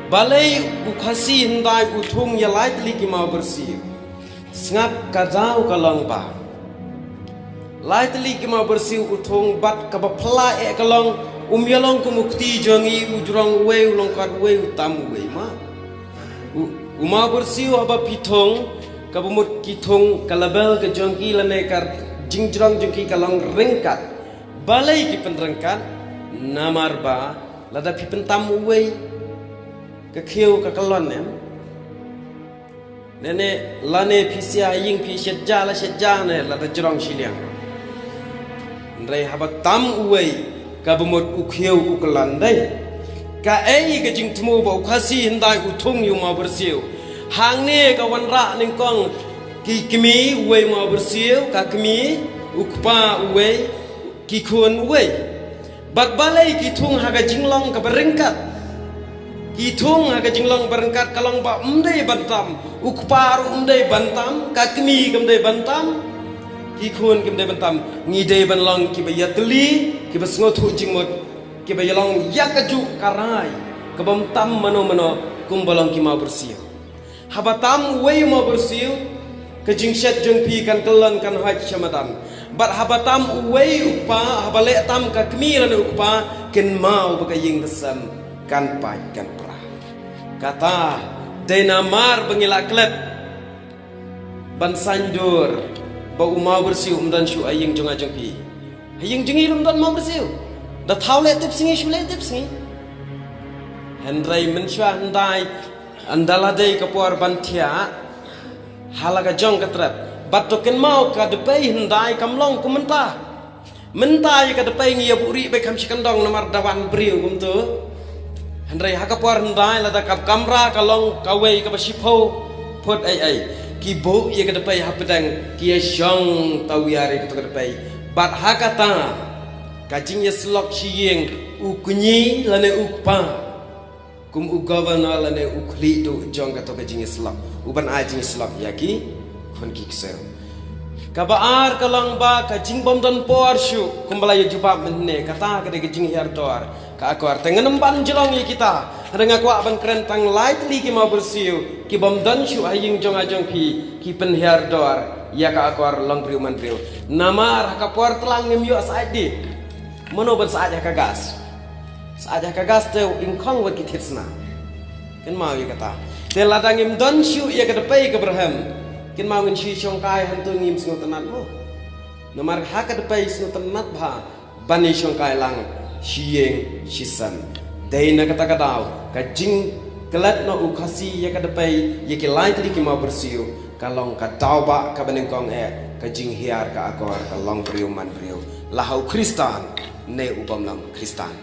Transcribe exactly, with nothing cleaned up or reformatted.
Balei u Khasi hyndai u thung ïa lai tylli ki maw byrsiew? Sngap, ka daw ka long ba lai tylli ki maw byrsiew u thung, bad kaba phylla eh ka long, um ïalong kum u kti jong ngi, u jrong uwei, u long kat uwei, u tam uwei ma. U, u maw byrsiew haba phi thung, kaba mut ki thung, ka level ka jong ki lane ka jingjrong jong ki ka long ryngkat. Balei ki pynryngkat? Namar ba lada phi pyntam uwei, ka khiew ka kyllon, em? Ne ne, lane phi sia ïing phi shet ja la shet ja ne, lada jrong shiliang. Hynrei haba tam uwei, kaba mut u khiew u kyllon dei. Kaei ka jingthmu ba u Khasi hyndai u thung ïa u maw byrsiew? Hangne ka wanrah nyngkong ki kmie, uwei maw byrsiew, ka kmie, u kpa uwei, ki khun uwei. Bad balei ki thung ha ka jinglong kaba ryngkat? Ki thung ha ka jinglong ba ryngkat ka long ba ym dei ban tam, u kpa ruh ym dei ban tam, ka kmie kam dei ban tam, ki khun kam dei ban tam. Ngi dei ban long kiba ïatylli, kiba sngewthuh jingmut, kiba ïalong ïa kajuh ka rai, kaba ym tam mano mano kumba long ki maw byrsiew. Haba tam uwei u maw byrsiew, ka jingshet jong phi kan kyllon, kan hoi sha madan. Bad haba tam uwei u kpa, haba leh tam ka kmie lane u kpa, kynmaw ba ka ïing ka sem kan pait kan pra. Kata dei namar ba ngi la klet ban saiñdur ba u maw byrsiew um don shuh ha ïing jong nga jong phi. Ha ïing jong ngi ruh ym don maw byrsiew. Da thaw leh tip sngi shu leh tip sngi. Hynrei mynshuwa hyndai, ynda la dei ka por ban thiah ha la ka jong ka trep, bad to kynmaw ka dpei hyndai kam long kum mynta. Mynta ïa ka dpei ngi ïa buhrieh beit kham shi kyndong namar da wan briew kumto. Hynrei ha ka por hyndai lada ka kamra ka long kawei kaba shiphew phut ei ei, ki buh ïa ka dpei hapdeng, ki ïa shong tawiar ïa kato ka dpei. Bad ha kata ka jingïasyllok shi ïing, u kñi lane u kpa kum u governor lane u khlieh duh jong kato ka jingïasyllok, u ban ai jingïasyllok ïa ki khun ki ksiew. Kaba ar ka long ba ka jingbym don por shuh, kumba la ïa jubab mynne, kata ka dei ka jinghiar dor ka akor. Te ngan ym ban jlong ïa kita, hynrei nga kwah ban kren tang lai tylli ki maw byrsiew ki bym don shuh ha ïing jong nga jong phi, ki pynhiar dor ïa ka akor long briew man briew. Namar ha ka por tlang ngim ïoh syaid de. Mano ban syaid ha ka gas? Syaid ha ka gas te ingkhong wat ki thied sna. Kynmaw ïa kata. Te lada ngim don shuh ïa ka dpei kaba rhem, kynmaw ngin shu shongkai hangto, ngim sngewtynnat mo. Namar ha ka dpei sngewtynnat bha ban ïa shongkai lang shi ïing shi sem. Dei na kata ka daw ka jingklet na u Khasi ïa ka dpei ïa ki lai tylli ki maw byrsiew ka long ka daw ba kaba nyngkong eh ka jinghiar ka akor ka long briew man briew, la ha u Khristan ne u bym long Khristan.